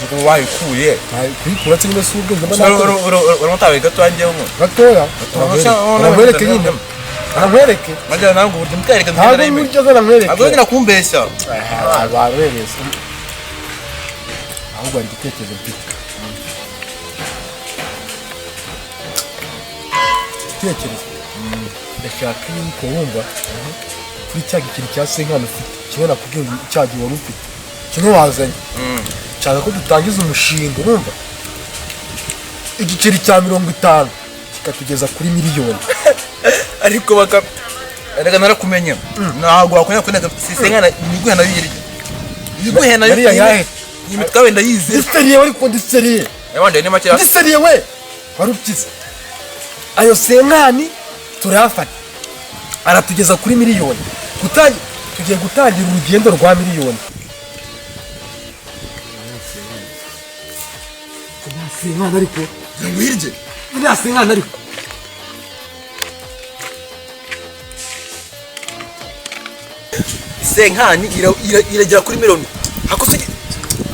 Ubwo wayikuye. Kuyikura se nyine si ubwenge mba nakora. Uramutawe gato wanjyeho ngo. Gatoya. Aramwereke nyine. Aramwereke. Majya nangu burya mutwereka. Ntabwo buryo aramwereke. Ntabwo nyina kumbeshya. Barereza. Ahubwo hari igitekerezo mfite. Igitekerezo. Ndashaka yuko wumva kuri cya gikiri cya senkani ufite kimwe nakubwiye cya gihe wari ufite kimwe wazanye. Nshaka ko dutangiza umushinga, urumva, igiceri cya 50 kikatugeza kuri miliyoni. Ariko baka erega narakumenye. Ntabwo wakongera kuneka senkana imiguhe nayo yirya. Imiguhe nayo Mariya yahe? Imitwe wenda yize. Ndiseriye wari ko ndiseriye. Yabandi ni make. Ndiseriye we. Wari ukize. Ayo senkani turayafata. Aratugeza kuri miliyoni. Gutangira tugiye gutangira urugendo rwa miliyoni. Senkani ariko Ngwirye. Iriya senkani ariko. Senkani iragera kuri miliyoni. Hakose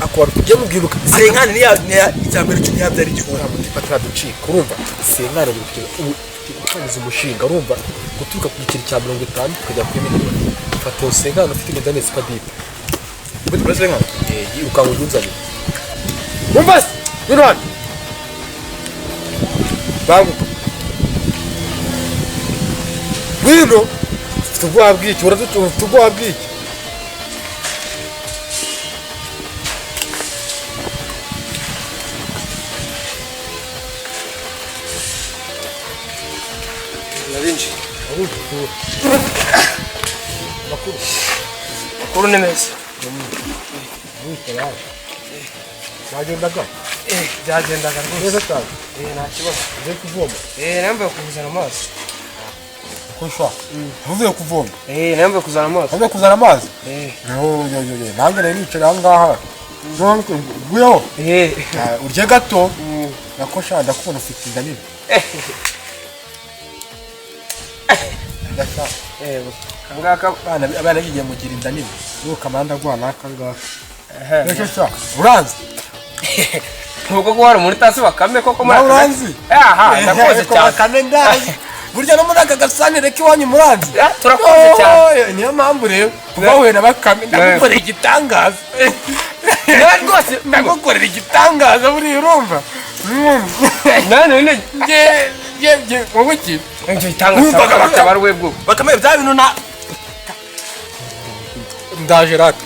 Akora tujye mubwiruka. Senkani ni ya icyambere cyo ntiyabyara igihura. Mutipa ducika, urumva, senkani ari kugeza ubu gutangiza umushinga, urumva, guturuka ku giceri cya 50 tukajya kuri miliyoni. Fata iyo senkani ufite igenda neza ikadipa. Kuri senkani? Yirukanka ujye. Umva se! Ngwino hano. Banguka. Ngwino! Ufite ubwoba bw'iki? Uradutunga, ufite ubwoba bw'iki? Narinjiye. Makuru ni meza. Byagendaga? Byagendaga rwose. Neza cyane. Nta kibazo. Ugiye kuvoma? Nambaye kuzana amazi. Uko ushaka. Uvuye kuvoma? Nambaye kuzana amazi. Uvuye kuzana amazi? Nanjye nari nicaye aha ngaha. Nguyeho? Urye gato. Nako sha ndakubona ufite inda nini. Ndashaka. Ngaka abana bigiye mugira inda nini. Nuko kamanda agwa naka ngaka. Reka sha, uranzi? Nubwo ko hari umuntu utazi Bakame koko muri aka uranzi? Aha, ndakoze cyane. Bakame ndazi. Burya no muri aka gasantere k'iwanyu muranzi? Turakoze cyane. Niyo mpamvu rero kuba huye na Bakame ndagukorera igitangaza. Nawe rwose ndagukorera igitangaza buriya urumva. None none nge wowe iki? Icyo gitangaza bakaba ari webwo. Bakame bya bintu na ndaje rata.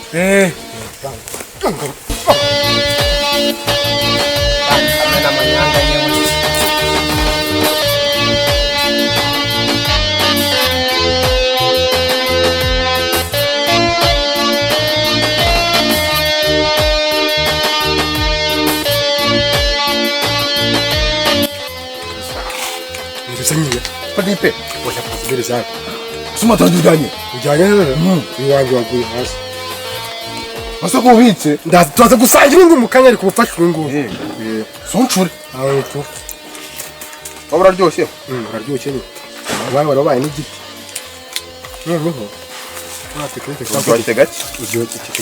Padipe. Oya kuzimbere zawe. Suma tandujanye. Ujyanye rero? Iwanjye waguye hasi. Asa ko ubitse. Ndaza gusangira uyu mu kanya ariko ubufasha uyu nguyu. Soncure. Aho tu. Waba uraryoshye? Uraryoshye ni. Abaye warabaye n'igiti. Noneho. Uraryoshye gake. Uryoshye gake.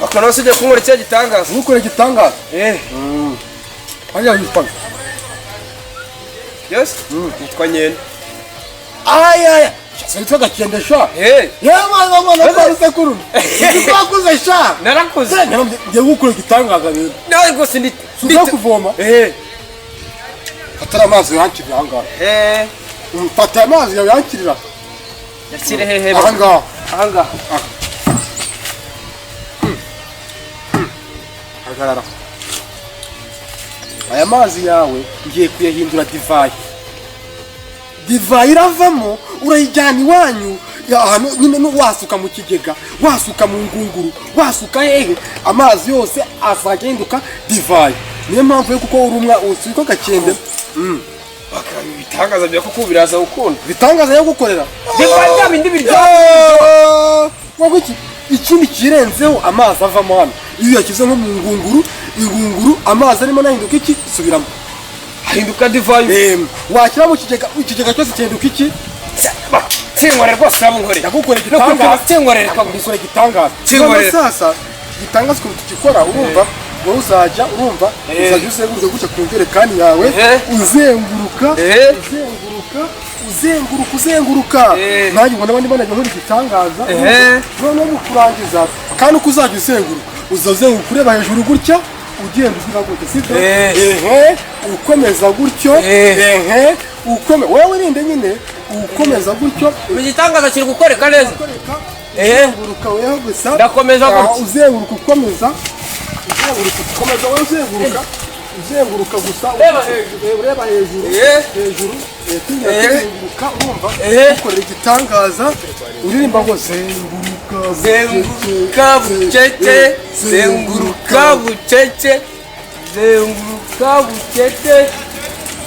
Bakaba usibye kunkora icyo gitangaza. Ntukore igitangaza. Hariya yitwa. Yes? Yitwa Nyene. Aya. Sasa gakende sha. Yewe mwana kwa sekuru. Twakuze sha. Narakuze. Ngiye gukora igitangaza rero. Nawe rwose ndi Tuza kuvoma. Fatara amazi yankirira aha ngaha. Fata amazi yawe yankirira. Yakire hehe. Aha ngaha. Aha ngaha. Hagarara. Aya mazi yawe ngiye kuyahindura divayi. Divayi iravamo urayijyana iwanyu ahantu nyine wasuka mu kigega, wasuka mu ngunguru, wasuka hehe, amazi yose azahinduka divayi. Niyo mpamvu yo kuko urumwa usiko gakende. Ibitangaza bya kuko biraza gukunda. Ibitangaza yo gukorera. Divayi bya bindi biryo. Wowe iki ikindi kirenzeho, amazi avamo hano iyo uyashyize nko mu ngunguru, ingunguru amazi arimo nahinduka iki? Subiramo. Ahinduka divayi. Washyira mu kigega, ikigega cyose gihinduka iki? Sinkorera rwose, urabunkorera. Ndagukorera No igitangaza. Sinkorera. Ndagukorera igitangaza. Sinkorera. None sasa igitangaza ukuntu tugikora, urumva, wowe uzajya, urumva, uzajya uzenguruka gutya ku njerekani yawe, uzenguruka, uzenguruka, uzenguruka, uzenguruka. Nanjye ubona abandi banajya nkora igitangaza. Noneho mu kurangiza kandi, uko uzajya uzenguruka, uzazenguruka ureba hejuru gutya, ugenda ugira gutya, sibyo? Ehe, ukomeza gutyo. Ehe, wowe wirinde nyine, ukomeza gutyo. Igitangaza kiri gukoreka neza. Gukoreka, uzenguruka weho gusa. Ndakomeza gutya. Uzenguruka, ukomeza, uzenguruka, ukomeza, wowe uzenguruka, uzenguruka gusa. Reba hejuru. Ureba hejuru. Hejuru, tugira tuzenguruka, urumva, ukorera igitangaza, uririmba ngo zenguruka. Zenguruka bucece, zenguruka bucece, zenguruka bucece,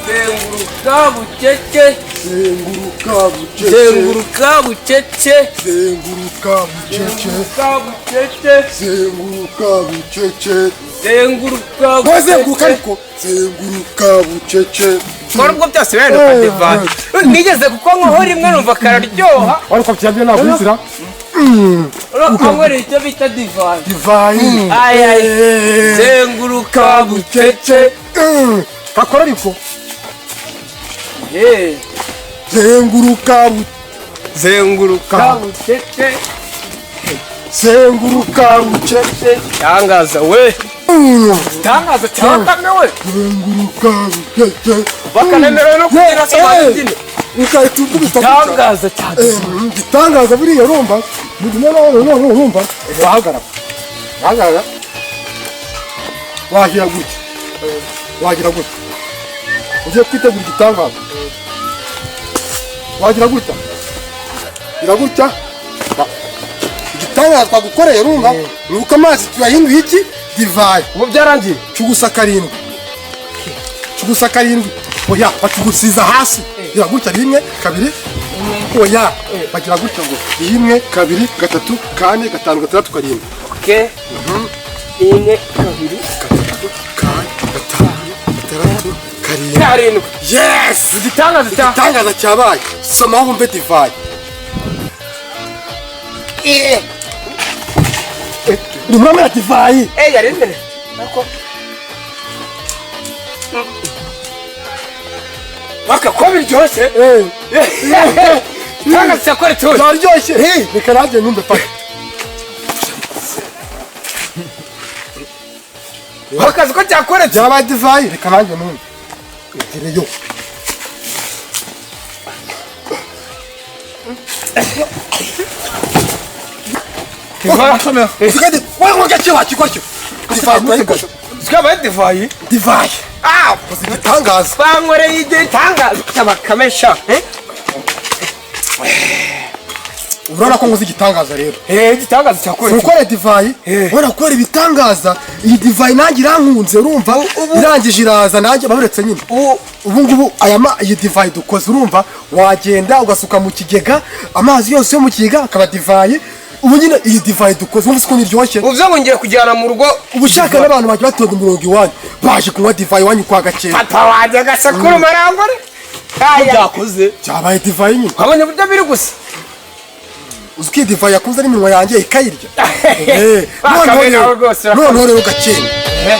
zenguruka bucece. Zenguruka bucece. Zenguruka bucece. Zenguruka bucece. Zenguruka bucece. Zenguruka bucece. Zenguruka. Wowe zenguruka, ariko zenguruka bucece. Kora ubwo byose bihinduka divayi. Nigeze kuko nkaho rimwe numva kararyoha. Ariko byabyo ntabwo bizira. Urabona icyo bita divayi. Divayi. Ay, ay. Zenguruka bucece. Kakora ariko. Zenguruka Zenguruka bucece. Zenguruka bucece. Tangaza we. Tangaza cyakame we. Zenguruka bucece. Bakanemerewe no kugira Eh, se. Ukahita ukubita gutya. Tangaza cyane. Igitangaza buriya, urumva, noneho urumva, wahagarara, wahagarara, wagira gutya, wagira gutya, ugiye kwitegura igitangaza, wagira gutya, gira gutya. Igitangaza twagukoreye, urumva, ni uko amazi tuyahinduye iki? Divayi. Ubu byarangiye. Cugusa karindwi, cugusa karindwi. Oya, bacugusiza hasi. Gira gutya, rimwe, kabiri. Oya, bagira gutya ngo rimwe, kabiri, gatatu, kane, gatanu, gatandatu, karindwi. Okay, rimwe, kabiri, gatatu, kane, gatanu, gatandatu, karindwi. Karindwi. Yes. Igitangaza cya Igitangaza cyabaye. Somaho wumve divayi. Ni muramira divayi. Yari imbere ariko baka ko biryoshye. Igitangaza cyakorewe. Byaryoshye. Reka nanjye numve paka. Akazi ko cyakoretse. Byabaye divayi, reka nanjye numve. Egereyo. Usigade wewe gake wakigwacyo. Divayi turayikoze. Twabaye divayi. Divayi. Igitangaza. Bankoreye igitangaza cy'abakamesha. Urabona ko nguze igitangaza rero. Igitangaza cyakoretse. Ukore divayi, ubona gukora ibitangaza. Iyi divayi nanjye irankunze, urumva, irangije iraza nanjye baburetse nyine. Ubu ngubu aya ma iyi divayi dukoze, urumva, wagenda ugasuka mu kigega, amazi yose yo mu kigega akaba divayi. Ubu nyine iyi divayi dukoze, wumva ukuntu iryoshye. Ubu ngo ngiye kujyana mu rugo. Ubu ushaka n'abantu bajya batonda umurongo iwanyu baje kunywa divayi iwanyu kwa Gakera. Papa wanjye agasekuru marangore. Byakoze. Byabaye divayi nyine. Wabonye uburyo biri gusa. Uzi ko iyi divayi yakunze n'iminwa yanjye ikayirya. Bakame nawe rwose urakoze. Noneho rero Gakende,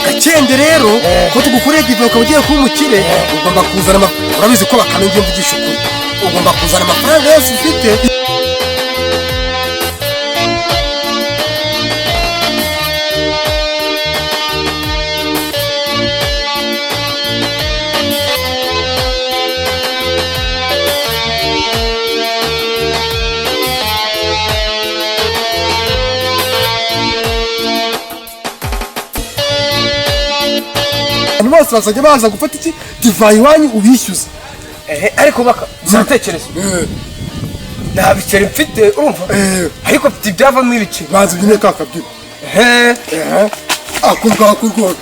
Gakende rero, ko tugukoreye divayi ukaba ugiye kuba umukire, ugomba kuzana urabizi ko Bakame ngiye mvugisha ukuri, ugomba kuzana amafaranga yose ufite. Abantu bose bazajya baza gufata iki? Divayi iwanyu, ubishyuze. Ariko baka sinatekereza, nta biceri mfite, urumva, ariko mfite ibyavamo ibiceri. Banza ubyine ka kabyino. Ako ngako rwose,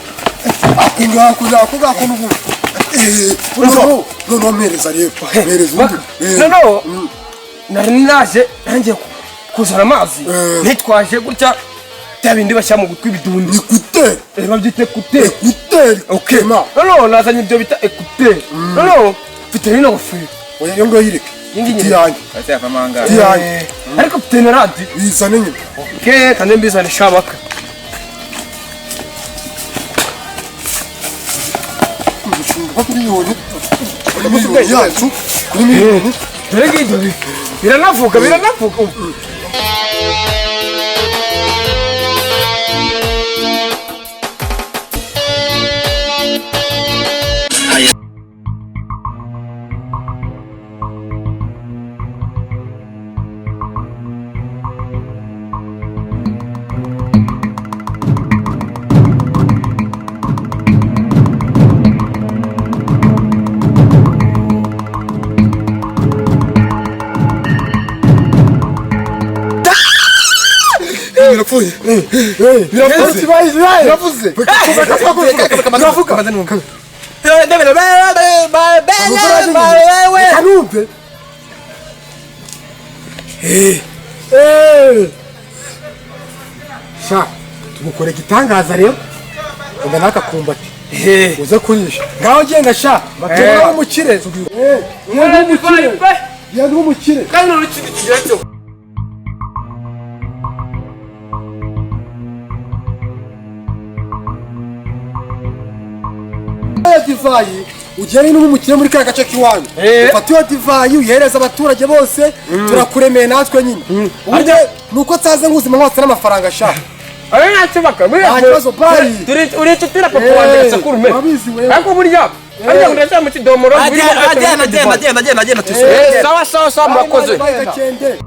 ako ngako, ako ngako n'ubundi. Noneho mpereza rero, mpereza ubundi. Noneho nari naje nanjye Kuzana amazi nitwaje gutya, bya bindi bashyira mu gutwi, ibidundi. Écouteurs. Babyita écouteurs. Écouteurs. Okay, noneho nazanye ibyo bita écouteurs, noneho mfite n'ino ngofero. Oya, iyo ngiyo yireke. Iyi ngiyi Mfite iyanjye. Ese yavamo angahe? Mfite iyanjye. Ariko mfite na radiyo. Bizane nyine. Okay, kandi mbizane shabaka. Umushinga wa miliyoni, kuri miliyoni yacu, kuri miliyoni. Dore ngibyo, biranavuga, biranavuga. Birapfuye. Biravuze, biravuze, biravuga. Kanumve. Sha, tumukore igitangaza rero, umva n'aka kumbati uze kurisha. Ngaho genda sha, genda w'umukire, genda w'umukire, genda w'umukire. Kandi noneho ikindi kigeretseho. Ya divayi ugere n'umukire muri kariya gace k'iwanyu, ufate iyo divayi uyihereze abaturage bose. Turakuremeye natwe nyine. Uburyo ni uko nsaze nk'ubuzima hose n'amafaranga sha. Ari nta kibaka. Nta kibazo, bye. Uri inshuti na papa wanjye gasakurume. Urabizi wewe. Ariko burya harya ngo ndashyira mu kidomoro. Agenda, agenda, agenda, agenda, agenda, Sawa sawa sawa, murakoze. Bye, Gakende.